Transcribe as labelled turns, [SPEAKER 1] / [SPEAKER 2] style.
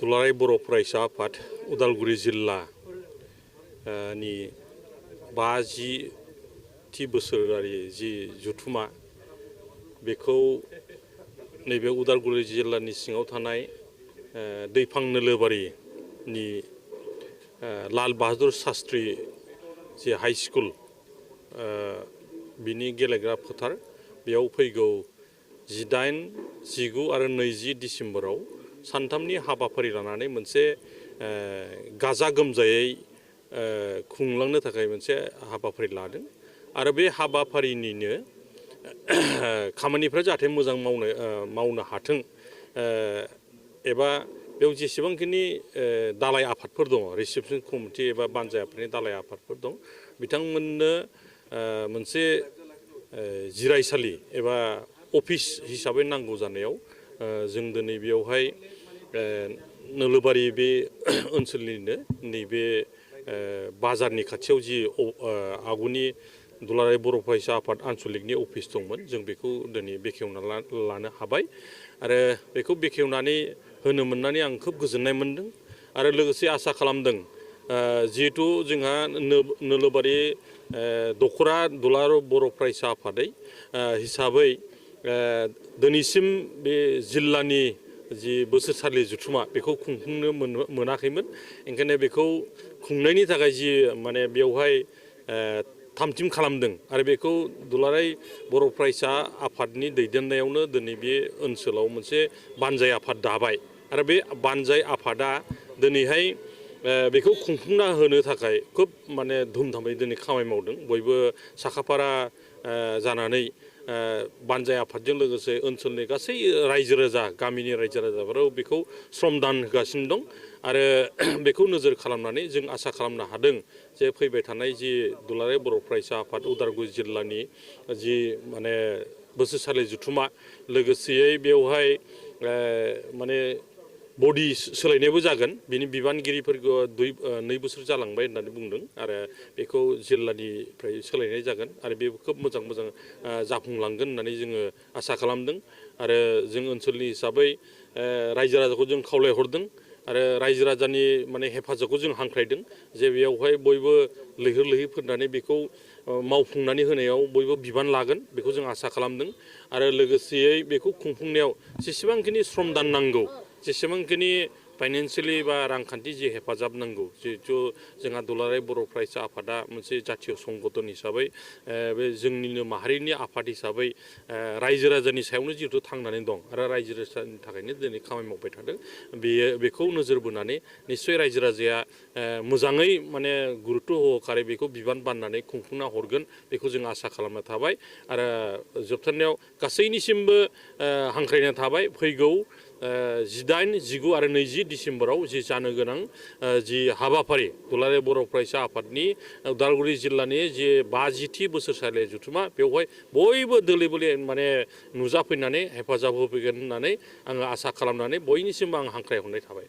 [SPEAKER 1] दुलाराय बर' फरायसा आफाद उदालगुरि जिल्ला नि 50थि बोसोरारि जि जथुमा बेखौ नैबे उदालगुरि जिल्लानि सिङाव थानाय दैफां नोलोबारिनि लाल बाहादुर शास्त्री जे हाई स्कुल बिनि गेलेग्रा फोथार बेयाव फैगौ 18, 19 आरो 20 डिसेम्बराव सानथामनि हाबाफारि लानानै मोनसे गाजा गोमजायै खुंलांनो थाखाय मोनसे हाबाफारि लादों आरो बे हाबाफारिनिनो खामानिफ्रा जाहाथे मोजां मावनो हाथों एबा बेयाव जेसेबांखिनि दालाय आफादफोर दङ रिसेपसन कमिटि एबा बानजाय आफादनि दालाय आफादफोर दं बिथांमोननो मोनसे जिरायसालि एबा अफिस हिसाबै नांगौ जानायाव जों दिनै बेयावहाय नोलोबारि बे ओनसोलनिनो नैबे बाजारनि खाथियाव जि आगुनि दुलाराय बर' फरायसा आफाद आनसलिकनि अफिस दंमोन जों बेखौ दिनै बेखेवना लानो हाबाय आरो बेखौ बेखेवनानै होनो मोननानै आं खोब गोजोननाय मोनदों आरो लोगोसे आसा खालामदों जिहेतु जोंहा नोलोबारि दखरा दुलाराय बर' फरायसा आफादै हिसाबै दिनैसिम बे जिल्लानि जि बोसोरसालि जथुमा बेखौ खुंफुंनो मोनाखैमोन ओंखायनो बेखौ खुंनायनि थाखाय जि माने बेवहाय थामथिम खालामदों आरो बेखौ दुलाराय बर' फरायसा आफादनि दैदेननायावनो दिनै बे ओनसोलाव मोनसे बानजाय आफाद दाबाय आरो बे बानजाय आफादा दिनैहाय बेखौ खुंफुंना होनो थाखाय खोब माने धुमधामै दिनै खामानि मावदों बयबो साखाफारा जानानै बानजाय आफादजों लोगोसे ओनसोलनि गासै रायजो राजा गामिनि रायजो राजाफोराव बेखौ श्रमदान होगासिनो दं आरो बेखौ नोजोर खालामनानै जों आसा खालामनो हादों जे फैबाय थानाय जि दुलाराय बर' फरायसा आफाद उदालगुरि जिल्लानि जि माने बोसोरसालि जथुमा लोगोसेयै बेवहाय माने बडि सोलायनायबो जागोन बिनि बिबानगिरिफोरखौ 2 बोसोर जालांबाय होननानै बुंदों आरो बेखौ जिल्लानिफ्राय सोलायनाय जागोन आरो बे खोब मोजां जाफुंलांगोन होननानै जोङो आसा खालामदों आरो जों ओनसोलनि हिसाबै रायजो राजाखौ जों खावलायहरदों आरो रायजो राजानि माने हेफाजाबखौ जों हांख्रायदों जे बेयावहाय बयबो लैहोर लैहोर फैनानै बेखौ मावफुंनानै होनायाव बयबो बिबान लागोन बेखौ जों आसा खालामदों आरो लोगोसेयै बेखौ खुंफुंनायाव जेसेबांखिनि श्रमदान नांगौ जेसेबांखिनि फाइनान्सियेलि बा रांखान्थि जि हेफाजाब नांगौ जिहेथु जोंहा दुलाराय बर' फरायसा आफादा मोनसे जातीय संगठन हिसाबै बे जोंनिनो माहारिनि आफाद हिसाबै रायजो राजानि सायावनो जिहेतु थांनानै दं आरो रायजो राजानि थाखायनो दिनै खामानि मावबाय थादों बेखौ नोजोर बोनानै निस्सय रायजो राजाया मोजाङै माने गुरुत्त' होखारै बेखौ बिबान बाननानै खुंफुंना हरगोन बेखौ जों आसा खालामना थाबाय आरो जोबथारनायाव गासैनिसिमबो हांख्रायनाय थाबाय फैगौ 18, 19 आरो 20 डिसेम्बराव जि जानो गोनां जि हाबाफारि दुलाराय बर' फरायसा आफादनि उदालगुरि जिल्लानि जि 50थि बोसोरसालि जथुमा बेवहाय बयबो दोलै माने नुजाफैनानै हेफाजाब होफैगोन होननानै आङो आसा खालामनानै बयनिसिमबो आं हांख्रायहरनाय थाबाय।